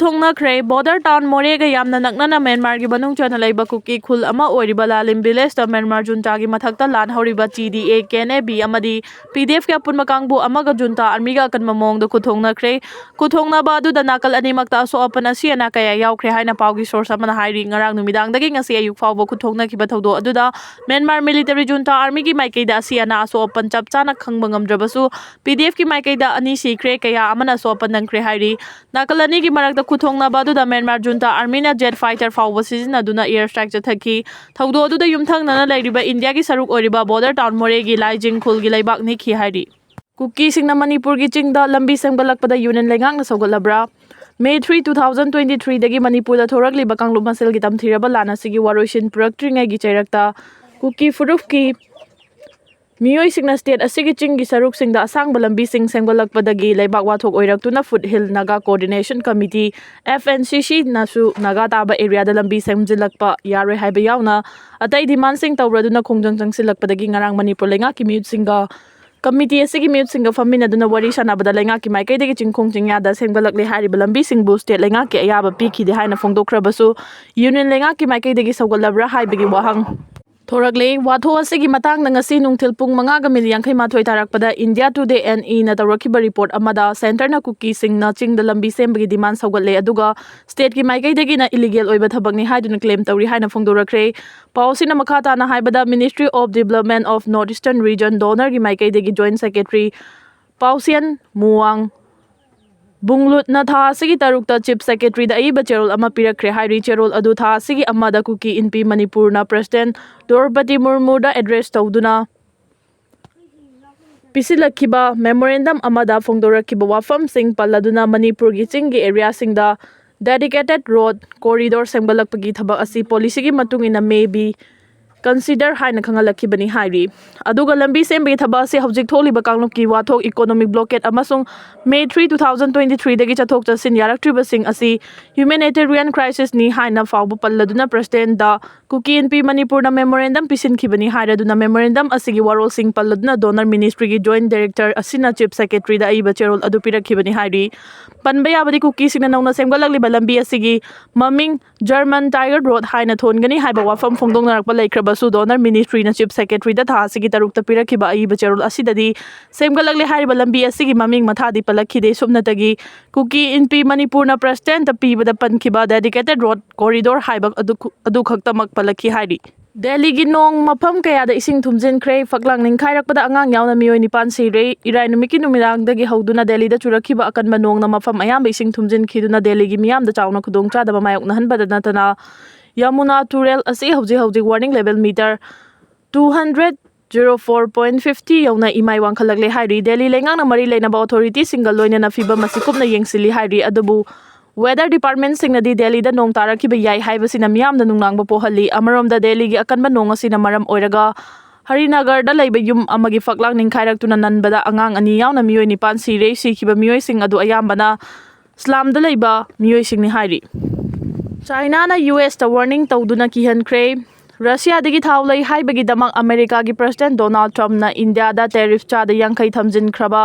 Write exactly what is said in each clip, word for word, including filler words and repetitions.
ꯊꯣꯡꯅꯈ꯭ꯔꯦ꯫ Border town ꯃꯣꯔꯦꯒ ꯌꯥꯝꯅ ꯅꯛꯅꯅ ꯃ꯭ꯌꯥꯟꯃꯥꯔꯒꯤ ꯃꯅꯨꯡ ꯆꯟꯅ ꯂꯩꯕ ꯀꯨꯀꯤ ꯈꯨꯜ ꯑꯃ ꯑꯣꯏꯔꯤꯕ ꯂꯥꯂꯤꯝ ꯚꯤꯂꯦꯖꯇ ꯃ꯭ꯌꯥꯟꯃꯥꯔ ꯖꯨꯟꯇꯥꯒꯤ ꯃꯊꯛꯇ ꯂꯥꯟ ꯍꯧꯔꯤꯕ G D A, K N A B ꯑꯃꯗꯤ ꯄꯤ ꯗꯤ ꯑꯦꯐꯀꯤ ꯑꯄꯨꯟꯕ ꯀꯥꯡꯕꯨ ꯑꯃꯒ ꯖꯨꯟꯇꯥ ꯑꯥꯔꯃꯤꯒ ꯑꯀꯟꯕ ꯃꯑꯣꯡꯗ ꯈꯨꯠꯊꯣꯡꯅꯈ꯭ꯔꯦ꯫ ꯈꯨꯠꯊꯣꯡꯅꯕ ꯑꯗꯨꯗ ꯅꯥꯀꯜ ꯑꯅꯤꯃꯛꯇ ꯑꯁꯣꯛ ꯑꯄꯟ ꯑꯁꯤ ꯑꯅꯥ ꯀꯌꯥ ꯌꯥꯎꯈ꯭ꯔꯦ ꯍꯥꯏꯅ ꯄꯥꯎꯒꯤ ꯁꯣꯔꯁ ꯑꯃꯅ ꯍꯥꯏꯔꯤ꯫ ꯉꯔꯥꯡ ꯅꯨꯃꯤꯗꯥꯡꯗꯒꯤ ꯉꯁꯤ ꯑꯌꯨꯛ ꯐꯥꯎꯕ ꯈꯨꯠꯊꯣꯡꯅꯈꯤꯕ ꯊꯧꯗꯣꯛ ꯑꯗꯨꯗ ꯃ꯭ꯌꯥꯟꯃꯥꯔ ꯃꯤꯂꯤꯇꯔꯤ ꯖꯨꯟꯇꯥ ꯑꯥꯔꯃꯤꯒꯤ ꯃꯥꯏꯀꯩꯗ ꯑꯁꯤ ꯑꯅꯥ ꯑꯁꯣꯛ ꯑꯄꯟ ꯆꯞ ꯆꯥꯅ ꯈꯪꯕ ꯉꯝꯗ꯭ꯔꯕꯁꯨ, ꯄꯤ ꯗꯤ ꯑꯦꯐꯀꯤ ꯃꯥꯏꯀꯩꯗ ꯑꯅꯤ ꯁꯤꯈ꯭ꯔꯦ, ꯀꯌꯥ ꯑꯃꯅ ꯑꯁꯣꯛ ꯑꯄꯟ ꯅꯪꯈ꯭ꯔꯦ ꯍꯥꯏꯔꯤ꯫ ꯅꯥꯀꯜ ꯑꯅꯤꯒꯤ ꯃꯔꯛꯇ ꯈꯨꯠꯊꯣꯡꯅꯕ ꯑꯗꯨꯗ ꯃ꯭ꯌꯥꯟꯃꯥꯔ ꯖꯨꯟꯇꯥ ꯑꯥꯔꯃꯤꯅ ꯖꯦꯠ ꯐꯥꯏꯇꯔ ꯐꯥꯎꯕ ꯁꯤꯖꯤꯟꯅꯗꯨꯅ ꯑꯦꯌꯔ ꯁ꯭ꯇ꯭ꯔꯥꯏꯛ ꯆꯠꯊꯈꯤ꯫ ꯊꯧꯗꯣꯛ ꯑꯗꯨꯗ ꯌꯨꯝꯊꯪꯅꯅ ꯂꯩꯔꯤꯕ ꯏꯟꯗꯤꯌꯥꯒꯤ ꯁꯔꯨꯛ ꯑꯣꯏꯔꯤꯕ ꯕꯣꯔꯗꯔ ꯇꯥꯎꯟ ꯃꯣꯔꯦꯒꯤ ꯂꯥꯏꯖꯤꯡ ꯈꯨꯜꯒꯤ ꯂꯩꯕꯥꯛ ꯅꯤꯛꯈꯤ ꯍꯥꯏꯔꯤ꯫ ꯀꯨꯀꯤꯁꯤꯡꯅ ꯃꯅꯤꯄꯨꯔꯒꯤ ꯆꯤꯡꯗ ꯂꯝꯕꯤ ꯁꯦꯝꯒꯠꯂꯛꯄꯗ ꯌꯨꯅꯤꯌꯟ ꯂꯩꯉꯥꯛꯅ ꯁꯧꯒꯠꯂꯕ꯭ꯔꯥ? May three, two thousand twenty ꯊ꯭ꯔꯤꯗꯒꯤ ꯃꯅꯤꯄꯨꯔꯗ ꯊꯣꯔꯛꯂꯤꯕ ꯀꯥꯡꯂꯨꯞ ꯃꯁꯦꯜꯒꯤ ꯇꯝꯊꯤꯔꯕ ꯂꯥꯟ ꯑꯁꯤꯒꯤ ꯋꯥꯔꯣꯏꯁꯤꯟ ꯄꯨꯔꯛꯇ꯭ꯔꯤꯉꯩꯒꯤ ꯆꯩꯔꯛꯇ ꯀꯨꯀꯤ ꯐꯨꯔꯨꯞꯀꯤ ꯃꯤꯑꯣꯏꯁꯤꯡꯅ ꯁ꯭ꯇꯦꯠ ꯑꯁꯤꯒꯤ ꯆꯤꯡꯒꯤ ꯁꯔꯨꯛꯁꯤꯡꯗ ꯑꯁꯥꯡꯕ ꯂꯝꯕꯤꯁꯤꯡ ꯁꯦꯝꯒꯠꯂꯛꯄꯗꯒꯤ ꯂꯩꯕꯥꯛ ꯋꯥꯊꯣꯛ ꯑꯣꯏꯔꯛꯇꯨꯅ foot hill Naga coordination committee, F N C ꯁꯤꯅꯁꯨ ꯅꯥꯒꯥ ꯇꯥꯕ ꯑꯦꯔꯤꯌꯥꯗ ꯂꯝꯕꯤ ꯁꯦꯝꯖꯤꯜꯂꯛꯄ ꯌꯥꯔꯣꯏ ꯍꯥꯏꯕ ꯌꯥꯎꯅ ꯑꯇꯩ ꯗꯤꯃꯥꯟꯁꯤꯡ ꯇꯧꯔꯗꯨꯅ ꯈꯣꯡꯖꯪ ꯆꯪꯁꯤꯜꯂꯛꯄꯗꯒꯤ ꯉꯔꯥꯡ ꯃꯅꯤꯄꯨꯔ ꯂꯩꯉꯥꯛꯀꯤ ꯃꯤꯍꯨꯠꯁꯤꯡꯒ ꯀꯃꯤꯇꯤ ꯑꯁꯤꯒꯤ ꯃꯤꯍꯨꯠꯁꯤꯡꯒ ꯐꯝꯃꯤꯟꯅꯗꯨꯅ ꯋꯥꯔꯤ ꯁꯥꯟꯅꯕꯗ ꯂꯩꯉꯥꯛꯀꯤ ꯃꯥꯏꯀꯩꯗꯒꯤ ꯆꯤꯡꯈꯣꯡ ꯆꯤꯡꯌꯥꯗ ꯁꯦꯝꯒꯠꯂꯛꯂꯦ ꯍꯥꯏꯔꯤꯕ ꯂꯝꯕꯤꯁꯤꯡꯕꯨ ꯁ꯭ꯇꯦꯠ ꯂꯩꯉꯥꯛꯀꯤ ꯑꯌꯥꯕ ꯄꯤꯈꯤꯗꯦ ꯍꯥꯏꯅ ꯐꯣꯡꯗꯣꯛꯈ꯭ꯔꯕꯁꯨ, ꯌꯨꯅꯤꯌꯟ ꯂꯩꯉꯥꯛꯀꯤ ꯃꯥꯏꯀꯩꯗꯒꯤ ꯁꯧꯒꯠꯂꯕ꯭ꯔꯥ ꯍꯥꯏꯕꯒꯤ ꯋꯥꯍꯪ ꯊꯣꯔꯛꯂꯦ꯫ ꯋꯥꯊꯣꯛ ꯑꯁꯤꯒꯤ ꯃꯇꯥꯡꯗ ꯉꯁꯤ ꯅꯨꯡꯊꯤꯜ ꯄꯨꯡ ꯃꯉꯥꯒ ꯃꯤꯅꯤꯠ ꯌꯥꯡꯈꯩ ꯃꯥꯊꯣꯏ ꯇꯥꯔꯛꯄꯗ ꯏꯟꯗꯤꯌꯥ ꯇꯨꯗꯦ ꯑꯦꯟ ꯏꯅ ꯇꯧꯔꯛꯈꯤꯕ ꯔꯤꯄꯣꯔꯠ ꯑꯃꯗ ꯁꯦꯟꯇꯔꯅ ꯀꯨꯀꯤꯁꯤꯡꯅ ꯆꯤꯡꯗ ꯂꯝꯕꯤ ꯁꯦꯝꯕꯒꯤ ꯗꯤꯃꯥꯟ ꯁꯧꯒꯠꯂꯦ, ꯑꯗꯨꯒ ꯁ꯭ꯇꯦꯠꯀꯤ ꯃꯥꯏꯀꯩꯗꯒꯤꯅ ꯏꯂꯤꯒꯦꯜ ꯑꯣꯏꯕ ꯊꯕꯛꯅꯤ ꯍꯥꯏꯗꯨꯅ ꯀ꯭ꯂꯦꯝ ꯇꯧꯔꯤ ꯍꯥꯏꯅ ꯐꯣꯡꯗꯣꯔꯛꯈ꯭ꯔꯦ꯫ ꯄꯥꯎ ꯑꯁꯤꯅ ꯃꯈꯥ ꯇꯥꯅ ꯍꯥꯏꯕꯗ, Ministry of Development of North Eastern Region, ꯗꯣꯅꯔꯒꯤ ꯃꯥꯏꯀꯩꯗꯒꯤ ꯖꯣꯏꯟꯠ ꯁꯦꯀ꯭ꯔꯦꯇꯔꯤ ꯄꯥꯎꯁꯦꯟ ꯃꯨꯋꯥꯡ ꯕꯨꯡꯂꯨꯠꯅ ꯊꯥ ꯑꯁꯤꯒꯤ ꯇꯔꯨꯛꯇ ꯆꯤꯐ ꯁꯦꯀ꯭ꯔꯦꯇꯔꯤꯗ ꯑꯏꯕ ꯆꯦꯔꯣꯜ ꯑꯃ ꯄꯤꯔꯛꯈ꯭ꯔꯦ ꯍꯥꯏꯔꯤ꯫ ꯆꯦꯔꯣꯜ ꯑꯗꯨ ꯊꯥ ꯑꯁꯤꯒꯤ ꯑꯃꯗ ꯀꯨꯀꯤ ꯏꯟꯄꯤ ꯃꯅꯤꯄꯨꯔꯅ ꯄ꯭ꯔꯦꯁꯤꯗꯦꯟꯠ ꯗ꯭ꯔꯧꯄꯗꯤ ꯃꯨꯔꯃꯨꯗ ꯑꯦꯗ꯭ꯔꯦꯁ ꯇꯧꯗꯨꯅ ꯄꯤꯁꯤꯜꯂꯛꯈꯤꯕ ꯃꯦꯃꯣꯔꯦꯟꯗꯝ ꯑꯃꯗ ꯐꯣꯡꯗꯣꯔꯛꯈꯤꯕ ꯋꯥꯐꯝꯁꯤꯡ ꯄꯜꯂꯗꯨꯅ ꯃꯅꯤꯄꯨꯔꯒꯤ ꯆꯤꯡꯒꯤ ꯑꯦꯔꯤꯌꯥꯁꯤꯡꯗ dedicated road corridor ꯁꯦꯝꯒꯠꯂꯛꯄꯒꯤ ꯊꯕꯛ ꯑꯁꯤ ꯄꯣꯂꯤꯁꯤꯒꯤ ꯃꯇꯨꯡ ꯏꯟꯅ ꯃꯦ ꯕꯤ ꯀꯟꯁꯤꯗꯔ ꯍꯥꯏꯅ ꯈꯪꯍꯜꯂꯛꯈꯤꯕꯅꯤ ꯍꯥꯏꯔꯤ꯫ ꯑꯗꯨꯒ ꯂꯝꯕꯤ ꯁꯦꯝꯕꯒꯤ ꯊꯕꯛ ꯑꯁꯤ ꯍꯧꯖꯤꯛ ꯊꯣꯛꯂꯤꯕ ꯀꯥꯡꯂꯨꯞꯀꯤ ꯋꯥꯊꯣꯛ, ꯏꯀꯣꯅꯣꯃꯤꯛ ꯕ꯭ꯂꯣꯀꯦꯠ ꯑꯃꯁꯨꯡ May three, two thousand twenty ꯊ꯭ꯔꯤꯗꯒꯤ ꯆꯠꯊꯣꯛ ꯆꯠꯁꯤꯟ ꯌꯥꯔꯛꯇ꯭ꯔꯤꯕꯁꯤꯡ ꯑꯁꯤ ꯍ꯭ꯌꯨꯃꯦꯅꯤꯇꯦꯔꯤꯌꯟ ꯀ꯭ꯔꯥꯏꯁꯤꯁꯅꯤ ꯍꯥꯏꯅ ꯐꯥꯎꯕ ꯄꯜꯂꯗꯨꯅ ꯄ꯭ꯔꯁꯤꯗꯦꯟꯗ ꯀꯨꯀꯤ ꯏꯟꯄꯤ ꯃꯅꯤꯄꯨꯔꯅ ꯃꯦꯃꯣꯔꯦꯟꯗꯝ ꯄꯤꯁꯤꯟꯈꯤꯕꯅꯤ ꯍꯥꯏꯔꯗꯨꯅ, ꯃꯦꯃꯣꯔꯦꯟꯗꯝ ꯑꯁꯤꯒꯤ ꯋꯥꯔꯣꯜꯁꯤꯡ ꯄꯜꯂꯗꯨꯅ ꯗꯣꯅꯔ ꯃꯤꯅꯤꯁꯇ꯭ꯔꯤꯒꯤ ꯖꯣꯏꯟꯠ ꯗꯥꯏꯔꯦꯛꯇꯔ ꯑꯁꯤꯅ ꯆꯤꯐ ꯁꯦꯀ꯭ꯔꯦꯇꯔꯤꯗ ꯑꯏꯕ ꯆꯦꯔꯣꯜ ꯑꯗꯨ ꯄꯤꯔꯛꯈꯤꯕꯅꯤ ꯍꯥꯏꯔꯤ꯫ ꯄꯟꯕ ꯌꯥꯕꯗꯤ, ꯀꯨꯀꯤꯁꯤꯡꯅ ꯅꯧꯅ ꯁꯦꯝꯒꯠꯂꯛꯂꯤꯕ ꯂꯝꯕꯤ ꯑꯁꯤꯒꯤ ꯃꯃꯤꯡ ꯖꯔꯃꯟ ꯇꯥꯏꯒꯔ ꯔꯣꯗ ꯍꯥꯏꯅ ꯊꯣꯟꯒꯅꯤ ꯍꯥꯏꯕ ꯋꯥꯐꯝ ꯐꯣꯡꯗꯣꯛꯅꯔꯛꯄ ꯂꯩꯈ꯭ꯔꯕꯁꯨ, ꯗꯣꯅꯔ ꯃꯤꯅꯤꯁꯇ꯭ꯔꯤꯅ ꯆꯤꯐ ꯁꯦꯀ꯭ꯔꯦꯇꯔꯤꯗ ꯊꯥ ꯑꯁꯤꯒꯤ ꯇꯔꯨꯛꯇ ꯄꯤꯔꯛꯈꯤꯕ ꯑꯏꯕ ꯆꯦꯔꯣꯜ ꯑꯁꯤꯗꯗꯤ ꯁꯦꯝꯒꯠꯂꯛꯂꯦ ꯍꯥꯏꯔꯤꯕ ꯂꯝꯕꯤ ꯑꯁꯤꯒꯤ ꯃꯃꯤꯡ ꯃꯊꯥꯗꯤ ꯄꯜꯂꯛꯈꯤꯗꯦ꯫ ꯁꯨꯞꯅꯇꯒꯤ ꯀꯨꯀꯤ ꯏꯟꯄꯤ ꯃꯅꯤꯄꯨꯔꯅ ꯄ꯭ꯔꯁꯤꯗꯦꯟꯇ ꯄꯤꯕꯗ ꯄꯟꯈꯤꯕ ꯗꯦꯗꯤꯀꯦꯇꯦꯠ ꯔꯣꯗ ꯀꯣꯔꯤꯗꯣꯔ ꯍꯥꯏꯕ ꯑꯗꯨ, ꯑꯗꯨ ꯈꯛꯇꯃꯛ ꯄꯜꯂꯛꯈꯤ ꯍꯥꯏꯔꯤ꯫ ꯗꯦꯜꯂꯤꯒꯤ ꯅꯣꯡ ꯃꯐꯝ ꯀꯌꯥꯗ ꯏꯁꯤꯡ ꯊꯨꯝꯖꯤꯟꯈ꯭ꯔꯦ꯫ ꯐꯛꯂꯥꯡ ꯅꯤꯡꯈꯥꯏꯔꯛꯄꯗ ꯑꯉꯥꯡ ꯌꯥꯎꯅ ꯃꯤꯑꯣꯏ ꯅꯤꯄꯥꯟ ꯁꯤꯔꯦ꯫ ꯏꯔꯥꯏ ꯅꯨꯃꯤꯠꯀꯤ ꯅꯨꯃꯤꯗꯥꯡꯗꯒꯤ ꯍꯧꯗꯨꯅ ꯗꯦꯜꯂꯤꯗ ꯆꯨꯔꯛꯈꯤꯕ ꯑꯀꯟꯕ ꯅꯣꯡꯅ ꯃꯐꯝ ꯑꯌꯥꯝꯕ ꯏꯁꯤꯡ ꯊꯨꯝꯖꯤꯟꯈꯤꯗꯨꯅ ꯗꯦꯜꯂꯤꯒꯤ ꯃꯤꯌꯥꯝꯗ ꯆꯥꯎꯅ ꯈꯨꯗꯣꯡꯆꯥꯗꯕ ꯃꯥꯌꯣꯛꯅꯍꯟꯕꯗ ꯅꯠꯇꯅ, ꯌꯃꯨꯅꯥ ꯇꯨꯔꯦꯜ ꯑꯁꯤ ꯍꯧꯖꯤꯛ ꯍꯧꯖꯤꯛ warning level meter two hundred zero four point fifty ꯌꯧꯅ ꯏꯃꯥꯏ ꯋꯥꯡꯈꯠꯂꯛꯂꯦ ꯍꯥꯏꯔꯤ꯫ ꯗꯦꯜꯂꯤ ꯂꯩꯉꯥꯛꯅ ꯃꯔꯤ ꯂꯩꯅꯕ ꯑꯣꯊꯣꯔꯤꯇꯤꯁꯤꯡꯒ ꯂꯣꯏꯅꯅ ꯐꯤꯚꯝ ꯑꯁꯤ ꯀꯨꯞꯅ ꯌꯦꯡꯁꯤꯜꯂꯤ ꯍꯥꯏꯔꯤ꯫ ꯑꯗꯨꯕꯨ ꯋꯦꯗꯔ ꯗꯤꯄꯥꯔꯠꯃꯦꯟꯠꯁꯤꯡꯅꯗꯤ ꯗꯦꯜꯂꯤꯗ ꯅꯣꯡ ꯇꯥꯔꯛꯈꯤꯕ ꯌꯥꯏ ꯍꯥꯏꯕꯁꯤꯅ ꯃꯤꯌꯥꯝꯗ ꯅꯨꯡꯅꯥꯡꯕ ꯄꯣꯛꯍꯜꯂꯤ꯫ ꯑꯃꯔꯣꯝꯗ, ꯗꯦꯜꯂꯤꯒꯤ ꯑꯀꯟꯕ ꯅꯣꯡ ꯑꯁꯤꯅ ꯃꯔꯝ ꯑꯣꯏꯔꯒ ꯍꯔꯤꯅꯒꯔꯗ ꯂꯩꯕ ꯌꯨꯝ ꯑꯃꯒꯤ ꯐꯛꯂꯥꯡ ꯅꯤꯡꯈꯥꯏꯔꯛꯇꯨꯅ ꯅꯟꯕꯗ ꯑꯉꯥꯡ ꯑꯅꯤ ꯌꯥꯎꯅ ꯃꯤꯑꯣꯏ ꯅꯤꯄꯥꯟ ꯁꯤꯔꯦ꯫ ꯁꯤꯈꯤꯕ ꯃꯤꯑꯣꯏꯁꯤꯡ ꯑꯗꯨ ꯑꯌꯥꯝꯕꯅ ꯁ꯭ꯂꯝꯗ ꯂꯩꯕ ꯃꯤꯑꯣꯏꯁꯤꯡꯅꯤ ꯍꯥꯏꯔꯤ꯫ ꯆꯥꯏꯅꯥꯅ ꯌꯨ ꯑꯦꯁꯇ ꯋꯥꯔꯅꯤꯡ ꯇꯧꯗꯨꯅ ꯀꯤꯍꯟꯈ꯭ꯔꯦ꯫ ꯔꯁꯤꯌꯥꯗꯒꯤ ꯊꯥꯎ ꯂꯩ ꯍꯥꯏꯕꯒꯤꯗꯃꯛ ꯑꯃꯦꯔꯤꯀꯥꯒꯤ ꯄ꯭ꯔꯁꯤꯗꯦꯟꯠ ꯗꯣꯅꯥꯜꯗ ꯇ꯭ꯔꯝꯞꯅ ꯏꯟꯗꯤꯌꯥꯗ ꯇꯦꯔꯤꯐ ꯆꯥꯗ ꯌꯥꯡꯈꯩ ꯊꯝꯖꯤꯟꯈ꯭ꯔꯕ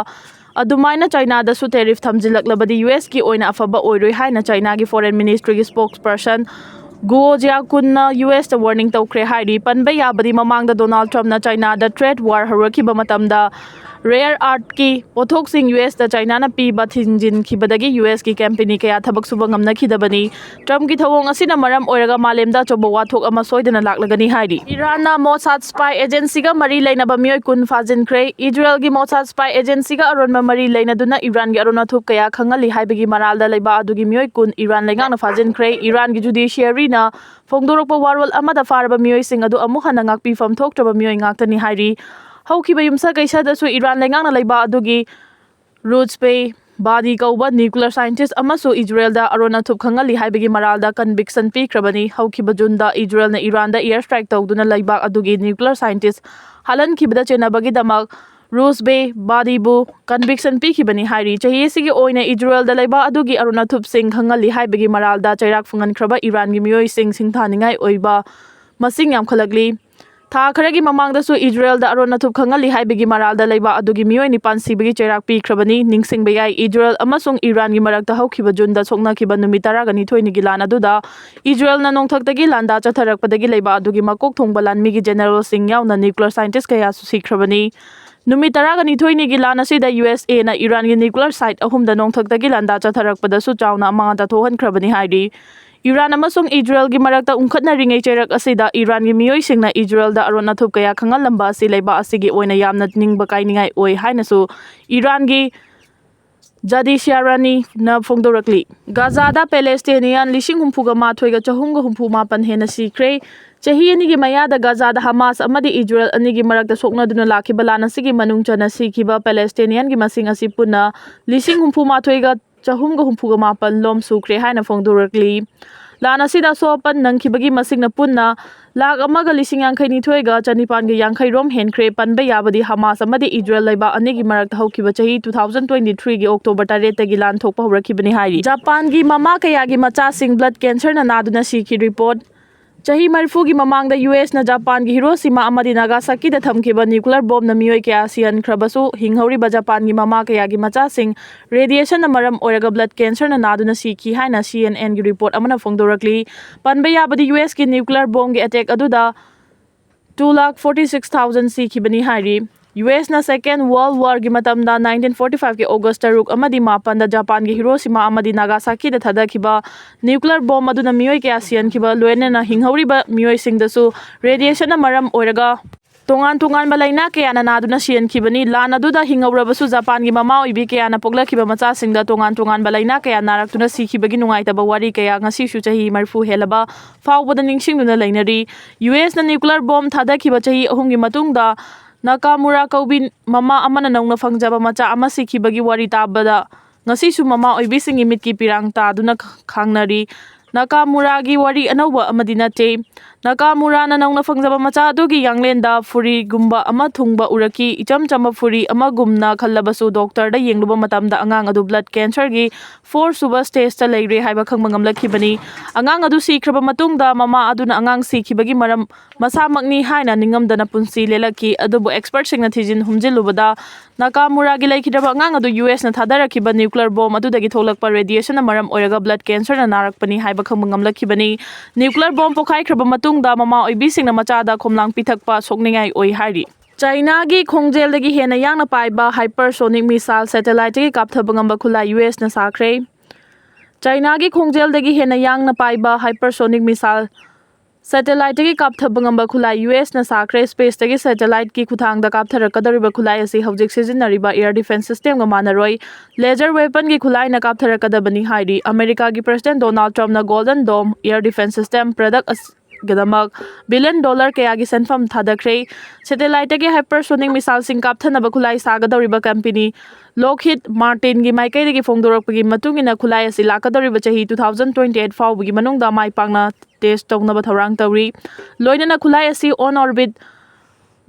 ꯑꯗꯨꯃꯥꯏꯅ ꯆꯥꯏꯅꯥꯗꯁꯨ ꯇꯦꯔꯤꯐ ꯊꯝꯖꯤꯜꯂꯛꯂꯕꯗꯤ ꯌꯨ ꯑꯦꯁꯀꯤ ꯑꯣꯏꯅ ꯑꯐꯕ ꯑꯣꯏꯔꯣꯏ ꯍꯥꯏꯅ ꯆꯥꯏꯅꯥꯒꯤ ꯐꯣꯔꯦꯟ ꯃꯤꯅꯤꯁꯇ꯭ꯔꯤꯒꯤ ꯁ꯭ꯄꯣꯛꯁ ꯄꯔꯁꯟ ꯒꯨꯑꯣ ꯖꯤꯌꯥꯀꯨꯟꯅ ꯌꯨ ꯑꯦꯁꯇ ꯋꯥꯔꯅꯤꯡ ꯇꯧꯈ꯭ꯔꯦ ꯍꯥꯏꯔꯤ꯫ ꯄꯟꯕ ꯌꯥꯕꯗꯤ, ꯃꯃꯥꯡꯗ ꯗꯣꯅꯥꯜꯗ ꯇ꯭ꯔꯝꯞꯅ ꯆꯥꯏꯅꯥꯗ ꯇ꯭ꯔꯦꯗ ꯋꯥꯔ ꯍꯧꯔꯛꯈꯤꯕ ꯃꯇꯝꯗ ꯔꯦꯌꯔ ꯑꯥꯔꯠꯀꯤ ꯄꯣꯠꯊꯣꯛꯁꯤꯡ ꯌꯨ ꯑꯦꯁꯇ ꯆꯥꯏꯅꯥꯅ ꯄꯤꯕ ꯊꯤꯡꯖꯤꯟꯈꯤꯕꯗꯒꯤ ꯌꯨ ꯑꯦꯁꯀꯤ ꯀꯝꯄꯦꯅꯤ ꯀꯌꯥ ꯊꯕꯛ ꯁꯨꯕ ꯉꯝꯅꯈꯤꯗꯕꯅꯤ꯫ ꯇ꯭ꯔꯝꯞꯀꯤ ꯊꯧꯑꯣꯡ ꯑꯁꯤꯅ ꯃꯔꯝ ꯑꯣꯏꯔꯒ ꯃꯥꯂꯦꯝꯗ ꯑꯆꯧꯕ ꯋꯥꯊꯣꯛ ꯑꯃ ꯁꯣꯏꯗꯅ ꯂꯥꯛꯂꯒꯅꯤ ꯍꯥꯏꯔꯤ꯫ ꯏꯔꯥꯟꯅ ꯃꯣꯁꯥꯗ ꯁ꯭ꯄꯥꯏ ꯑꯦꯖꯦꯟꯁꯤꯒ ꯃꯔꯤ ꯂꯩꯅꯕ ꯃꯤꯑꯣꯏ ꯀꯨꯟ ꯐꯥꯖꯤꯟꯈ꯭ꯔꯦ꯫ ꯏꯖꯔꯦꯜꯒꯤ ꯃꯣꯁꯥꯗ ꯁ꯭ꯄꯥꯏ ꯑꯦꯖꯦꯟꯁꯤꯒ ꯑꯔꯣꯟꯕ ꯃꯔꯤ ꯂꯩꯅꯗꯨꯅ ꯏꯔꯥꯟꯒꯤ ꯑꯔꯣꯟ ꯑꯊꯨꯞ ꯀꯌꯥ ꯈꯪꯍꯜꯂꯤ ꯍꯥꯏꯕꯒꯤ ꯃꯔꯥꯜꯗ ꯂꯩꯕꯥꯛ ꯑꯗꯨꯒꯤ ꯃꯤꯑꯣꯏ ꯀꯨꯟ ꯏꯔꯥꯟ ꯂꯩꯉꯥꯛꯅ ꯐꯥꯖꯤꯟꯈ꯭ꯔꯦ꯫ ꯏꯔꯥꯟꯒꯤ ꯖꯨꯗꯤꯁꯤꯌꯔꯤꯅ ꯐꯣꯡꯗꯣꯔꯛꯄ ꯋꯥꯔꯣꯜ ꯑꯃꯗ ꯐꯥꯔꯕ ꯃꯤꯑꯣꯏꯁꯤꯡ ꯑꯗꯨ ꯑꯃꯨꯛ ꯍꯟꯅ ꯉꯥꯛꯄꯤꯐꯝ ꯊꯣꯛꯇ꯭ꯔꯕ ꯃꯤꯑꯣꯏ ꯉꯥꯛꯇꯅꯤ ꯍꯥꯏꯔꯤ꯫ ꯍꯧꯈꯤꯕ ꯌꯨꯝꯁꯀꯩꯁꯗꯁꯨ ꯏꯔꯥꯟ ꯂꯩꯉꯥꯛꯅ ꯂꯩꯕꯥꯛ ꯑꯗꯨꯒꯤ ꯔꯨꯠꯁ ꯕꯦ ꯕꯥꯗꯤ ꯀꯧꯕ ꯅ꯭ꯌꯨꯀ꯭ꯂꯤꯌꯔ ꯁꯥꯏꯟꯇꯤꯁ ꯑꯃꯁꯨ ꯏꯖꯔꯦꯜꯗ ꯑꯔꯣꯟ ꯑꯊꯨꯞ ꯈꯪꯍꯜꯂꯤ ꯍꯥꯏꯕꯒꯤ ꯃꯔꯥꯜꯗ ꯀꯟꯚꯤꯛꯁꯟ ꯄꯤꯈ꯭ꯔꯕꯅꯤ꯫ ꯍꯧꯈꯤꯕ ꯖꯨꯟꯗ ꯏꯖꯔꯦꯜꯅ ꯏꯔꯥꯟꯗ ꯑꯦꯌꯔ ꯁ꯭ꯇ꯭ꯔꯥꯏꯛ ꯇꯧꯗꯨꯅ ꯂꯩꯕꯥꯛ ꯑꯗꯨꯒꯤ ꯅ꯭ꯌꯨꯀ꯭ꯂꯤꯌꯔ ꯁꯥꯏꯟꯇꯤꯁ ꯍꯥꯠꯍꯟꯈꯤꯕꯗ ꯆꯦꯟꯅꯕꯒꯤꯗꯃꯛ ꯔꯨꯁꯕꯦ ꯕꯥꯗꯤꯕꯨ ꯀꯟꯚꯤꯛꯁꯟ ꯄꯤꯈꯤꯕꯅꯤ ꯍꯥꯏꯔꯤ꯫ ꯆꯍꯤ ꯑꯁꯤꯒꯤ ꯑꯣꯏꯅ ꯏꯖꯔꯦꯜꯗ ꯂꯩꯕꯥꯛ ꯑꯗꯨꯒꯤ ꯑꯔꯣꯟ ꯑꯊꯨꯞꯁꯤꯡ ꯈꯪꯍꯜꯂꯤ ꯍꯥꯏꯕꯒꯤ ꯃꯔꯥꯜꯗ ꯆꯩꯔꯥꯛ ꯐꯪꯍꯟꯈ꯭ꯔꯕ ꯏꯔꯥꯟꯒꯤ ꯃꯤꯑꯣꯏꯁꯤꯡ ꯁꯤꯡꯊꯥꯅꯤꯡꯉꯥꯏ ꯑꯣꯏꯕ ꯃꯁꯤꯡ ꯌꯥꯝꯈꯠꯂꯛꯂꯤ꯫ ꯊꯥ ꯈꯔꯒꯤ ꯃꯃꯥꯡꯗꯁꯨ ꯏꯖꯔꯦꯜꯗ ꯑꯔꯣꯟ ꯑꯊꯨꯞ ꯈꯪꯍꯜꯂꯤ ꯍꯥꯏꯕꯒꯤ ꯃꯔꯥꯜꯗ ꯂꯩꯕꯥꯛ ꯑꯗꯨꯒꯤ ꯃꯤꯑꯣꯏ ꯅꯤꯄꯥꯟ ꯁꯤꯕꯒꯤ ꯆꯩꯔꯥꯛ ꯄꯤꯈ꯭ꯔꯕꯅꯤ꯫ ꯅꯤꯡꯁꯤꯡꯕ ꯌꯥꯏ, ꯏꯖꯔꯦꯜ ꯑꯃꯁꯨꯡ ꯏꯔꯥꯟꯒꯤ ꯃꯔꯛꯇ ꯍꯧꯈꯤꯕ ꯖꯨꯟꯗ ꯁꯣꯛꯅꯈꯤꯕ ꯅꯨꯃꯤꯠ ꯇꯔꯥꯅꯤꯊꯣꯏꯅꯤꯒꯤ ꯂꯥꯟ ꯑꯗꯨꯗ ꯏꯖꯔꯦꯜꯅ ꯅꯣꯡꯊꯛꯇꯒꯤ ꯂꯥꯟꯗꯥ ꯆꯠꯊꯔꯛꯄꯗꯒꯤ ꯂꯩꯕꯥꯛ ꯑꯗꯨꯒꯤ ꯃꯀꯣꯛ ꯊꯣꯡꯕ ꯂꯥꯟꯃꯤꯒꯤ ꯖꯦꯅꯔꯦꯜꯁꯤꯡ ꯌꯥꯎꯅ ꯅ꯭ꯌꯨꯀ꯭ꯂꯤꯌꯔ ꯁꯥꯏꯟꯇꯤꯁ ꯀꯌꯥꯁꯨ ꯁꯤꯈ꯭ꯔꯕꯅꯤ꯫ ꯅꯨꯃꯤꯠ ꯇꯔꯥꯅꯤꯊꯣꯏꯅꯤꯒꯤ ꯂꯥꯟ ꯑꯁꯤꯗ ꯌꯨ ꯑꯦꯁ ꯑꯦꯅ ꯏꯔꯥꯟꯒꯤ ꯅ꯭ꯌꯨꯀ꯭ꯂꯤꯌꯔ ꯁꯥꯏꯠ ꯑꯍꯨꯝꯗ ꯅꯣꯡꯊꯛꯇꯒꯤ ꯂꯥꯟꯗꯥ ꯆꯠꯊꯔꯛꯄꯗꯁꯨ ꯆꯥꯎꯅ ꯑꯃꯥꯡ ꯑꯇꯥ ꯊꯣꯛꯍꯟꯈ꯭ꯔꯕꯅꯤ ꯍꯥꯏꯔꯤ꯫ ꯏꯔꯥꯟ ꯑꯃꯁꯨꯡ ꯏꯖꯔꯦꯜꯒꯤ ꯃꯔꯛꯇ ꯎꯪꯈꯠꯅꯔꯤꯉꯩ ꯆꯩꯔꯛ ꯑꯁꯤꯗ ꯏꯔꯥꯟꯒꯤ ꯃꯤꯑꯣꯏꯁꯤꯡꯅ ꯏꯖꯔꯦꯜꯗ ꯑꯔꯣꯟ ꯑꯊꯨꯞ ꯀꯌꯥ ꯈꯪꯍꯜꯂꯝꯕ ꯑꯁꯤ ꯂꯩꯕꯥꯛ ꯑꯁꯤꯒꯤ ꯑꯣꯏꯅ ꯌꯥꯝꯅ ꯅꯤꯡꯕ ꯀꯥꯏꯅꯤꯡꯉꯥꯏ ꯑꯣꯏ ꯍꯥꯏꯅꯁꯨ ꯏꯔꯥꯟꯒꯤ ꯖꯗꯤꯁꯤꯌꯥꯔꯥꯅꯤꯅ ꯐꯣꯡꯗꯣꯔꯛꯂꯤ꯫ ꯒꯥꯖꯥꯗ ꯄꯦꯂꯦꯁꯇꯤꯅꯤꯌꯥꯟ ꯂꯤꯁꯤꯡ ꯍꯨꯝꯐꯨꯒ ꯃꯥꯊꯣꯏꯒ ꯆꯍꯨꯝꯒ ꯍꯨꯝꯐꯨ ꯃꯥꯄꯟ ꯍꯦꯟꯅ ꯁꯤꯈ꯭ꯔꯦ꯫ ꯆꯍꯤ ꯑꯅꯤꯒꯤ ꯃꯌꯥꯗ ꯒꯥꯖꯥꯗ ꯍꯃꯥꯁ ꯑꯃꯗꯤ ꯏꯖꯔꯦꯜ ꯑꯅꯤꯒꯤ ꯃꯔꯛꯇ ꯁꯣꯛꯅꯗꯨꯅ ꯂꯥꯛꯈꯤꯕ ꯂꯥꯟ ꯑꯁꯤꯒꯤ ꯃꯅꯨꯡ ꯆꯟꯅ ꯁꯤꯈꯤꯕ ꯄꯦꯂꯦꯁꯇꯤꯅꯤꯌꯥꯟꯒꯤ ꯃꯁꯤꯡ ꯑꯁꯤ ꯄꯨꯟꯅ ꯂꯤꯁꯤꯡ ꯍꯨꯝꯐꯨ ꯃꯥꯊꯣꯏꯒ ꯆꯍꯨꯝꯒ ꯍꯨꯝꯐꯨꯒ ꯃꯥꯄꯟ ꯂꯣꯝ ꯁꯨꯈ꯭ꯔꯦ ꯍꯥꯏꯅ ꯐꯣꯡꯗꯣꯔꯛꯂꯤ꯫ ꯂꯥꯟ ꯑꯁꯤꯗ ꯑꯁꯣꯛ ꯑꯄꯟ ꯅꯪꯈꯤꯕꯒꯤ ꯃꯁꯤꯡꯅ ꯄꯨꯟꯅ ꯂꯥꯈ ꯑꯃꯒ ꯂꯤꯁꯤꯡ ꯌꯥꯡꯈꯩ ꯅꯤꯊꯣꯏꯒ ꯆꯅꯤꯄꯥꯟꯒ ꯌꯥꯡꯈꯩ ꯔꯣꯝ ꯍꯦꯟꯈ꯭ꯔꯦ꯫ ꯄꯟꯕ ꯌꯥꯕꯗꯤ ꯍꯃꯥꯁ ꯑꯃꯗꯤ ꯏꯖꯔꯦꯜ ꯂꯩꯕꯥꯛ ꯑꯅꯤꯒꯤ ꯃꯔꯛꯇ ꯍꯧꯈꯤꯕ ꯆꯍꯤ two thousand twenty three ꯒꯤ October ꯇꯔꯦꯠꯇꯒꯤ ꯂꯥꯟ ꯊꯣꯛꯄ ꯍꯧꯔꯛꯈꯤꯕꯅꯤ ꯍꯥꯏꯔꯤ꯫ ꯖꯄꯥꯟꯒꯤ ꯃꯃꯥ ꯀꯌꯥꯒꯤ ꯃꯆꯥꯁꯤꯡ ꯕ꯭ꯂꯗ ꯀꯦꯟꯁꯔꯅ ꯅꯥꯗꯨꯅ ꯁꯤꯈꯤ꯫ ꯔꯤꯄꯣꯔꯠ꯫ ꯆꯍꯤ ꯃꯔꯤꯐꯨꯒꯤ ꯃꯃꯥꯡꯗ ꯌꯨ ꯑꯦꯁꯅ ꯖꯄꯥꯟꯒꯤ ꯍꯤꯔꯣꯁꯤꯃꯥ ꯑꯃꯗꯤ ꯅꯥꯒꯥꯁꯥꯀꯤꯗ ꯊꯝꯈꯤꯕ ꯅ꯭ꯌꯨꯀ꯭ꯂꯤꯌꯔ ꯕꯣꯝꯅ ꯃꯤꯑꯣꯏ ꯀꯌꯥ ꯁꯤꯍꯟꯈ꯭ꯔꯕꯁꯨ, ꯍꯤꯡꯍꯧꯔꯤꯕ ꯖꯄꯥꯟꯒꯤ ꯃꯃꯥ ꯀꯌꯥꯒꯤ ꯃꯆꯥꯁꯤꯡ ꯔꯦꯗꯤꯌꯦꯁꯟꯅ ꯃꯔꯝ ꯑꯣꯏꯔꯒ ꯕ꯭ꯂꯗ ꯀꯦꯟꯁꯔꯅ ꯅꯥꯗꯨꯅ ꯁꯤꯈꯤ ꯍꯥꯏꯅ ꯁꯤ ꯑꯦꯟ ꯑꯦꯟꯒꯤ ꯔꯤꯄꯣꯔꯠ ꯑꯃꯅ ꯐꯣꯡꯗꯣꯔꯛꯂꯤ꯫ ꯄꯟꯕ ꯌꯥꯕꯗꯤ, ꯌꯨ ꯑꯦꯁꯀꯤ ꯅ꯭ꯌꯨꯀ꯭ꯂꯤꯌꯔ ꯕꯣꯝꯒꯤ ꯑꯦꯇꯦꯛ ꯑꯗꯨꯗ two lakh forty six thousand ꯁꯤꯈꯤꯕꯅꯤ ꯍꯥꯏꯔꯤ꯫ ꯌꯨ ꯑꯦꯁꯅ Second World War ꯒꯤ ꯃꯇꯝꯗ nineteen forty five ꯀꯤ August ꯇꯔꯨꯛ ꯑꯃꯗꯤ ꯃꯥꯄꯟꯗ ꯖꯄꯥꯟꯒꯤ ꯍꯤꯔꯣꯁꯤꯃꯥ ꯑꯃꯗꯤ ꯅꯥꯒꯥꯁꯥꯀꯤꯗ ꯊꯥꯗꯈꯤꯕ ꯅ꯭ꯌꯨꯀ꯭ꯂꯤꯌꯔ ꯕꯣꯝ ꯑꯗꯨꯅ ꯃꯤꯑꯣꯏ ꯀꯌꯥ ꯁꯤꯍꯟꯈꯤꯕ, ꯂꯣꯏꯅꯅ ꯍꯤꯡꯍꯧꯔꯤꯕ ꯃꯤꯑꯣꯏꯁꯤꯡꯗꯁꯨ ꯔꯦꯗꯤꯌꯦꯁꯟꯅ ꯃꯔꯝ ꯑꯣꯏꯔꯒ ꯇꯣꯉꯥꯟ ꯇꯣꯉꯥꯟꯕ ꯂꯥꯏꯅꯥ ꯀꯌꯥꯅ ꯅꯥꯗꯨꯅ ꯁꯤꯍꯟꯈꯤꯕꯅꯤ꯫ ꯂꯥꯟ ꯑꯗꯨꯗ ꯍꯤꯡꯍꯧꯔꯕꯁꯨ, ꯖꯄꯥꯟꯒꯤ ꯃꯃꯥ ꯑꯣꯏꯕꯤ ꯀꯌꯥꯅ ꯄꯣꯛꯂꯛꯈꯤꯕ ꯃꯆꯥꯁꯤꯡꯗ ꯇꯣꯉꯥꯟ ꯇꯣꯉꯥꯟꯕ ꯂꯥꯏꯅꯥ ꯀꯌꯥ ꯅꯥꯔꯛꯇꯨꯅ ꯁꯤꯈꯤꯕꯒꯤ ꯅꯨꯡꯉꯥꯏꯇꯕ ꯋꯥꯔꯤ ꯀꯌꯥ ꯉꯁꯤꯁꯨ ꯆꯍꯤ ꯃꯔꯤꯐꯨ ꯍꯦꯜꯂꯕ ꯐꯥꯎꯕꯗ ꯅꯤꯡꯁꯤꯡꯗꯨꯅ ꯂꯩꯅꯔꯤ꯫ ꯌꯨ ꯑꯦꯁꯅ ꯅ꯭ꯌꯨꯀ꯭ꯂꯤꯌꯔ ꯕꯣꯝ ꯊꯥꯗꯈꯤꯕ ꯆꯍꯤ ꯑꯍꯨꯝꯒꯤ ꯃꯇꯨꯡꯗ, ꯅꯥꯀꯥꯃꯨꯔꯥ ꯀꯧꯕꯤ ꯃꯃꯥ ꯑꯃꯅ ꯅꯧꯅ ꯐꯪꯖꯕ ꯃꯆꯥ ꯑꯃ ꯁꯤꯈꯤꯕꯒꯤ ꯋꯥꯔꯤ ꯇꯥꯕꯗ ꯉꯁꯤꯁꯨ ꯃꯃꯥ ꯑꯣꯏꯕꯤꯁꯤꯡꯒꯤ ꯃꯤꯠꯀꯤ ꯄꯤꯔꯥꯡ ꯇꯥꯗꯨꯅ ꯈ-, ꯈꯥꯡꯅꯔꯤ꯫ ꯅꯥꯀꯥꯃꯨꯔꯥꯒꯤ ꯋꯥꯔꯤ ꯑꯅꯧꯕ ꯑꯃꯗꯤ ꯅꯠꯇꯦ꯫ ꯅꯥꯀꯥꯃꯨꯔꯥꯅ ꯅꯧꯅ ꯐꯪꯖꯕ ꯃꯆꯥ ꯑꯗꯨꯒꯤ ꯌꯥꯡꯂꯦꯟꯗ ꯐꯨꯔꯤꯒꯨꯝꯕ ꯑꯃ ꯊꯨꯡꯕ ꯎꯔꯛꯈꯤ꯫ ꯏꯆꯝ ꯆꯝꯕ ꯐꯨꯔꯤ ꯑꯃꯒꯨꯝꯅ ꯈꯜꯂꯕꯁꯨ, ꯗꯣꯛꯇꯔꯗ ꯌꯦꯡꯂꯨꯕ ꯃꯇꯝꯗ ꯑꯉꯥꯡ ꯑꯗꯨ blood cancerꯒꯤ four ꯁꯨꯕ stageꯇ ꯂꯩꯔꯦ ꯍꯥꯏꯕ ꯈꯪꯕ ꯉꯝꯂꯛꯈꯤꯕꯅꯤ꯫ ꯑꯉꯥꯡ ꯑꯗꯨ ꯁꯤꯈ꯭ꯔꯕ ꯃꯇꯨꯡꯗ, ꯃꯃꯥ ꯑꯗꯨꯅ ꯑꯉꯥꯡ ꯁꯤꯈꯤꯕꯒꯤ ꯃꯔꯝ ꯃꯁꯥꯃꯛꯅꯤ ꯍꯥꯏꯅ ꯅꯤꯡꯉꯝꯗꯅ ꯄꯨꯟꯁꯤ ꯂꯦꯜꯂꯛꯈꯤ꯫ ꯑꯗꯨꯕꯨ expertꯁꯤꯡꯅ ꯊꯤꯖꯤꯟ ꯍꯨꯝꯖꯤꯜꯂꯨꯕꯗ, ꯅꯥꯀꯥꯃꯨꯔꯥꯒꯤ ꯂꯩꯈꯤꯗ꯭ꯔꯕ ꯑꯉꯥꯡ ꯑꯗꯨ USꯅ ꯊꯥꯗꯔꯛꯈꯤꯕ nuclear bomb ꯑꯗꯨꯗꯒꯤ ꯊꯣꯛꯂꯛꯄ radiationꯅ ꯃꯔꯝ ꯑꯣꯏꯔꯒ blood cancerꯅ ꯅꯥꯔꯛꯄꯅꯤ ꯍꯥꯏꯕ ꯈꯪꯕ ꯉꯝꯂꯛꯈꯤꯕꯅꯤ꯫ Nuclear bomb ꯄꯣꯈꯥꯏꯈ꯭ꯔꯕ ꯃꯇꯨꯡꯗ, ꯃꯃꯥ ꯑꯣꯏꯕꯤꯁꯤꯡꯅ ꯃꯆꯥꯗ ꯈꯣꯝꯂꯥꯡ ꯄꯤꯊꯛꯄ ꯁꯣꯛꯅꯤꯡꯉꯥꯏ ꯑꯣꯏ ꯍꯥꯏꯔꯤ꯫ ꯆꯥꯏꯅꯥꯒꯤ ꯈꯣꯡꯖꯦꯜꯗꯒꯤ ꯍꯦꯟꯅ ꯌꯥꯡꯅ ꯄꯥꯏꯕ hypersonic missile satelliteꯇꯒꯤ ꯀꯥꯞꯊꯕ ꯉꯝꯕ ꯈꯨꯠꯂꯥꯏ USꯅ ꯁꯥꯈ꯭ꯔꯦ꯫ ꯆꯥꯏꯅꯥꯒꯤ ꯈꯣꯡꯖꯦꯜꯗꯒꯤ ꯍꯦꯟꯅ ꯌꯥꯡꯅ ꯄꯥꯏꯕ hypersonic missile satelliteꯇꯒꯤ ꯀꯥꯞꯊꯕ ꯉꯝꯕ ꯈꯨꯠꯂꯥꯏ USꯅ ꯁꯥꯈ꯭ꯔꯦ꯫ Spaceꯇꯒꯤ satelliteꯀꯤ ꯈꯨꯠꯊꯥꯡꯗ ꯀꯥꯞꯊꯔꯛꯀꯗꯧꯔꯤꯕ ꯈꯨꯠꯂꯥꯏ ꯑꯁꯤ ꯍꯧꯖꯤꯛ ꯁꯤꯖꯤꯟꯅꯔꯤꯕ air defence systemꯒ ꯃꯥꯟꯅꯔꯣꯏ꯫ Laser weaponꯒꯤ ꯈꯨꯠꯂꯥꯏꯅ ꯀꯥꯞꯊꯔꯛꯀꯗꯕꯅꯤ ꯍꯥꯏꯔꯤ꯫ ꯑꯃꯦꯔꯤꯀꯥꯒꯤ President Donald Trumpꯅ Golden Dome air defence system product ꯑꯁꯤꯒꯤꯗꯃꯛ billion dollar ꯀꯌꯥꯒꯤ ꯁꯦꯟꯐꯝ ꯊꯥꯗꯈ꯭ꯔꯦ꯫ Satelliteꯇꯒꯤ hypersonic missileꯁꯤꯡ ꯀꯥꯞꯊꯅꯕ ꯈꯨꯠꯂꯥꯏ ꯁꯥꯒꯗꯧꯔꯤꯕ company Lockheed Martinꯒꯤ ꯃꯥꯏꯀꯩꯗꯒꯤ ꯐꯣꯡꯗꯣꯔꯛꯄꯒꯤ ꯃꯇꯨꯡ ꯏꯟꯅ, ꯈꯨꯠꯂꯥꯏ ꯑꯁꯤ ꯂꯥꯛꯀꯗꯧꯔꯤꯕ ꯆꯍꯤ two thousand twenty eight ꯐꯥꯎꯕꯒꯤ ꯃꯅꯨꯡꯗ ꯃꯥꯏ ꯄꯥꯛꯅ test ꯇꯧꯅꯕ ꯊꯧꯔꯥꯡ ꯇꯧꯔꯤ꯫ ꯂꯣꯏꯅꯅ ꯈꯨꯠꯂꯥꯏ ꯑꯁꯤ on orbit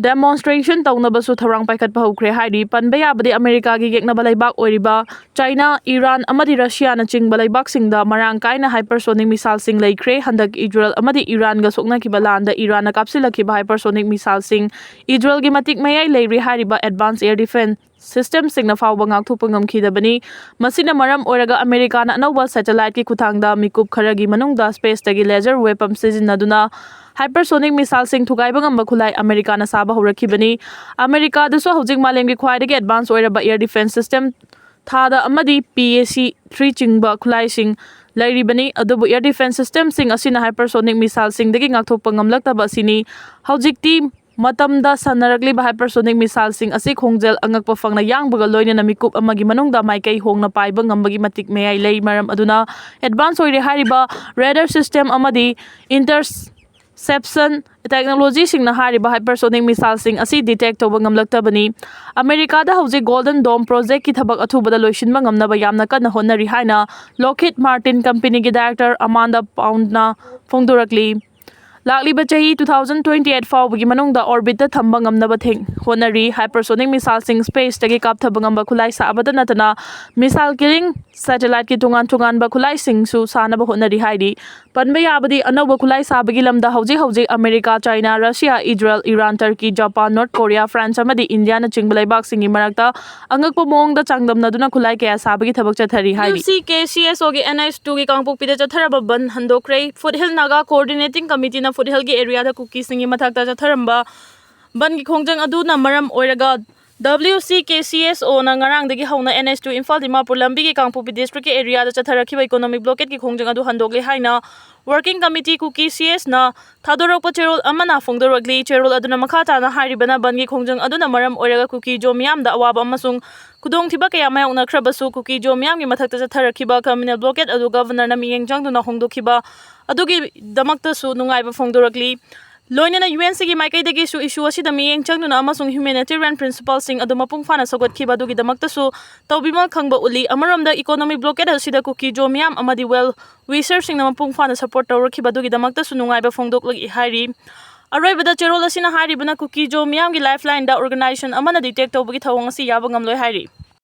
demonstration ꯇꯧꯅꯕꯁꯨ ꯊꯧꯔꯥꯡ ꯄꯥꯏꯈꯠꯄ ꯍꯧꯈ꯭ꯔꯦ ꯍꯥꯏꯔꯤ꯫ ꯄꯟꯕ ꯌꯥꯕꯗꯤ, ꯑꯃꯦꯔꯤꯀꯥꯒꯤ ꯌꯦꯛꯅꯕ ꯂꯩꯕꯥꯛ ꯑꯣꯏꯔꯤꯕ ꯆꯥꯏꯅꯥ, ꯏꯔꯥꯟ ꯑꯃꯗꯤ ꯔꯁꯤꯌꯥꯅꯆꯤꯡꯕ ꯂꯩꯕꯥꯛꯁꯤꯡꯗ ꯃꯔꯥꯡ ꯀꯥꯏꯅ hypersonic missileꯁꯤꯡ ꯂꯩꯈ꯭ꯔꯦ꯫ ꯍꯟꯗꯛ ꯏꯖꯔꯦꯜ ꯑꯃꯗꯤ ꯏꯔꯥꯟꯒ ꯁꯣꯛꯅꯈꯤꯕ ꯂꯥꯟꯗ ꯏꯔꯥꯟꯅ ꯀꯥꯞꯁꯤꯜꯂꯛꯈꯤꯕ hypersonic missileꯁꯤꯡ ꯏꯖꯔꯦꯜꯒꯤ ꯃꯇꯤꯛ ꯃꯌꯥꯏ ꯂꯩꯔꯦ ꯍꯥꯏꯔꯤꯕ advanced air defence systemꯁꯤꯡꯅ ꯐꯥꯎꯕ ꯉꯥꯛꯊꯣꯛꯄ ꯉꯝꯈꯤꯗꯕꯅꯤ꯫ ꯃꯁꯤꯅ ꯃꯔꯝ ꯑꯣꯏꯔꯒ ꯑꯃꯦꯔꯤꯀꯥꯅ ꯑꯅꯧꯕ satelliteꯀꯤ ꯈꯨꯠꯊꯥꯡꯗ ꯃꯤꯀꯨꯞ ꯈꯔꯒꯤ ꯃꯅꯨꯡꯗ spaceꯇꯒꯤ laser weapon ꯁꯤꯖꯤꯟꯅꯗꯨꯅ hypersonic missileꯁꯤꯡ ꯊꯨꯒꯥꯏꯕ ꯉꯝꯕ ꯈꯨꯠꯂꯥꯏ ꯑꯃꯦꯔꯤꯀꯥꯅ ꯁꯥꯕ ꯍꯧꯔꯛꯈꯤꯕꯅꯤ꯫ ꯑꯃꯦꯔꯤꯀꯥꯗꯁꯨ ꯍꯧꯖꯤꯛ ꯃꯥꯂꯦꯝꯒꯤ ꯈ꯭ꯋꯥꯏꯗꯒꯤ advance ꯑꯣꯏꯔꯕ air defence system THAAD ꯑꯃꯗꯤ PAC three ꯆꯤꯡꯕ ꯈꯨꯠꯂꯥꯏꯁꯤꯡ ꯂꯩꯔꯤꯕꯅꯤ꯫ ꯑꯗꯨꯕꯨ air defence systemꯁꯤꯡ ꯑꯁꯤꯅ hypersonic missileꯁꯤꯡꯗꯒꯤ ꯉꯥꯛꯊꯣꯛꯄ ꯉꯝꯂꯛꯇꯕ ꯑꯁꯤꯅꯤ꯫ ꯍꯧꯖꯤꯛꯇꯤ ꯃꯇꯝꯗ ꯁꯥꯟꯅꯔꯛꯂꯤꯕ hypersonic missileꯁꯤꯡ ꯑꯁꯤ ꯈꯣꯡꯖꯦꯜ ꯑꯉꯛꯄ ꯐꯪꯅ ꯌꯥꯡꯕꯒ ꯂꯣꯏꯅꯅ ꯃꯤꯀꯨꯞ ꯑꯃꯒꯤ ꯃꯅꯨꯡꯗ ꯃꯥꯏꯀꯩ ꯍꯣꯡꯅ ꯄꯥꯏꯕ ꯉꯝꯕꯒꯤ ꯃꯇꯤꯛ ꯃꯌꯥꯏ ꯂꯩ꯫ ꯃꯔꯝ ꯑꯗꯨꯅ advance ꯑꯣꯏꯔꯦ ꯍꯥꯏꯔꯤꯕ radar system ꯑꯃꯗꯤ inter interception technologyꯁꯤꯡꯅ ꯍꯥꯏꯔꯤꯕ hypersonic missileꯁꯤꯡ ꯑꯁꯤ detect ꯇꯧꯕ ꯉꯝꯂꯛꯇꯕꯅꯤ꯫ ꯑꯃꯦꯔꯤꯀꯥꯗ ꯍꯧꯖꯤꯛ Golden Dome projectꯀꯤ ꯊꯕꯛ ꯑꯊꯨꯕꯗ ꯂꯣꯏꯁꯤꯟꯕ ꯉꯝꯅꯕ ꯌꯥꯝꯅ ꯀꯟꯅ ꯍꯣꯠꯅꯔꯤ ꯍꯥꯏꯅ Lockheed Martin companyꯒꯤ director Amanda Poundꯅ ꯐꯣꯡꯗꯣꯔꯛꯂꯤ꯫ ꯂꯥꯛꯂꯤꯕ ꯆꯍꯤ two thousand twenty eight ꯐꯥꯎꯕꯒꯤ ꯃꯅꯨꯡꯗ orbitꯇ ꯊꯝꯕ ꯉꯝꯅꯕ ꯊꯦꯡ-, ꯍꯣꯠꯅꯔꯤ꯫ Hypersonic missileꯁꯤꯡ spaceꯇꯒꯤ ꯀꯥꯞꯊꯕ ꯉꯝꯕ ꯈꯨꯠꯂꯥꯏ ꯁꯥꯕꯗ ꯅꯠꯇꯅ missile killing satelliteꯀꯤ ꯇꯣꯉꯥꯟ ꯇꯣꯉꯥꯟꯕ ꯈꯨꯠꯂꯥꯏꯁꯤꯡꯁꯨ ꯁꯥꯅꯕ ꯍꯣꯠꯅꯔꯤ ꯍꯥꯏꯔꯤ꯫ ꯄꯟꯕ ꯌꯥꯕꯗꯤ ꯑꯅꯧꯕ ꯈꯨꯠꯂꯥꯏ ꯁꯥꯕꯒꯤ ꯂꯝꯗ ꯍꯧꯖꯤꯛ ꯍꯧꯖꯤꯛ America, China, Russia, Israel, Iran, Turkey, Japan, North Korea, France ꯑꯃꯗꯤ ꯏꯟꯗꯤꯌꯥꯅꯆꯤꯡꯕ ꯂꯩꯕꯥꯛꯁꯤꯡꯒꯤ ꯃꯔꯛꯇ ꯑꯉꯛꯄ ꯃꯑꯣꯡꯗ ꯆꯥꯡꯗꯝꯅꯗꯨꯅ ꯈꯨꯠꯂꯥꯏ ꯀꯌꯥ ꯁꯥꯕꯒꯤ ꯊꯕꯛ ꯆꯠꯊꯔꯤ ꯍꯥꯏꯔꯤ꯫ WCKCSOꯒꯤ NH twoꯒꯤ ꯀꯥꯡꯄꯣꯛꯄꯤꯗ ꯆꯠꯊꯔꯕ ꯕꯟ ꯍꯟꯗꯣꯛꯈ꯭ꯔꯦ꯫ Foothill Naga Coordinating Committeeꯅ Foothillꯒꯤ areaꯗ ꯀꯨꯀꯤꯁꯤꯡꯒꯤ ꯃꯊꯛꯇ ꯆꯠꯊꯔꯝꯕ ꯕꯟꯒꯤ ꯈꯣꯡꯖꯪ ꯑꯗꯨꯅ ꯃꯔꯝ ꯑꯣꯏꯔꯒ WCKCSOꯅ ꯉꯔꯥꯡꯗꯒꯤ ꯍꯧꯅ NH two ꯏꯝꯐꯥꯜ ꯗꯤꯃꯥꯄꯨꯔ ꯂꯝꯕꯤꯒꯤ ꯀꯥꯡꯄꯣꯛꯄꯤ districtꯀꯤ areaꯗ ꯆꯠꯊꯔꯛꯈꯤꯕ economic blockadeꯀꯤ ꯈꯣꯡꯖꯪ ꯑꯗꯨ ꯍꯟꯗꯣꯛꯂꯦ ꯍꯥꯏꯅ Working Committee, ꯀꯨꯀꯤ CSꯅ ꯊꯥꯗꯣꯔꯛꯄ ꯆꯦꯔꯣꯜ ꯑꯃꯅ ꯐꯣꯡꯗꯣꯔꯛꯂꯤ꯫ ꯆꯦꯔꯣꯜ ꯑꯗꯨꯅ ꯃꯈꯥ ꯇꯥꯅ ꯍꯥꯏꯔꯤꯕꯅ ꯕꯟꯒꯤ ꯈꯣꯡꯖꯪ ꯑꯗꯨꯅ ꯃꯔꯝ ꯑꯣꯏꯔꯒ ꯀꯨꯀꯤ ꯖꯣ ꯃꯤꯌꯥꯝꯗ ꯑꯋꯥꯕ ꯑꯃꯁꯨꯡ ꯈꯨꯗꯣꯡꯊꯤꯕ ꯀꯌꯥ ꯃꯥꯌꯣꯛꯅꯈ꯭ꯔꯕꯁꯨ ꯀꯨꯀꯤ ꯖꯣ ꯃꯤꯌꯥꯝꯒꯤ ꯃꯊꯛꯇ ꯆꯠꯊꯔꯛꯈꯤꯕ criminal blockade ꯑꯗꯨ Governorꯅ ꯃꯤꯠꯌꯦꯡ ꯆꯪꯗꯨꯅ ꯍꯣꯡꯗꯣꯛꯈꯤꯕ ꯑꯗꯨꯒꯤꯗꯃꯛꯇꯁꯨ ꯅꯨꯡꯉꯥꯏꯕ ꯐꯣꯡꯗꯣꯔꯛꯂꯤ꯫ ꯂꯣꯏꯅꯅ UNCꯒꯤ ꯃꯥꯏꯀꯩꯗꯒꯤꯁꯨ issue ꯑꯁꯤꯗ ꯃꯤꯠꯌꯦꯡ ꯆꯪꯗꯨꯅ ꯑꯃꯁꯨꯡ humanitarian principleꯁꯤꯡ ꯑꯗꯨ ꯃꯄꯨꯡ ꯐꯥꯅ ꯁꯧꯒꯠꯈꯤꯕ ꯑꯗꯨꯒꯤꯗꯃꯛꯇꯁꯨ ꯇꯧꯕꯤꯃꯜ ꯈꯪꯕ ꯎꯠꯂꯤ꯫ ꯑꯃꯔꯣꯝꯗ economic blockade ꯑꯁꯤꯗ ꯀꯨꯀꯤ ꯖꯣ ꯃꯤꯌꯥꯝ ꯑꯃꯗꯤ well wisherꯁꯤꯡꯅ ꯃꯄꯨꯡ ꯐꯥꯅ support ꯇꯧꯔꯛꯈꯤꯕ ꯑꯗꯨꯒꯤꯗꯃꯛꯇꯁꯨ ꯅꯨꯡꯉꯥꯏꯕ ꯐꯣꯡꯗꯣꯛꯂꯛꯏ ꯍꯥꯏꯔꯤ꯫ ꯑꯔꯣꯏꯕꯗ ꯆꯦꯔꯣꯜ ꯑꯁꯤꯅ ꯍꯥꯏꯔꯤꯕꯅ ꯀꯨꯀꯤ ꯖꯣ ꯃꯤꯌꯥꯝꯒꯤ lifeline ꯗ organization ꯑꯃꯅ detect ꯇꯧꯕꯒꯤ ꯊꯧꯑꯣꯡ ꯑꯁꯤ ꯌꯥꯕ ꯉꯝꯂꯣꯏ ꯍꯥꯏꯔꯤ꯫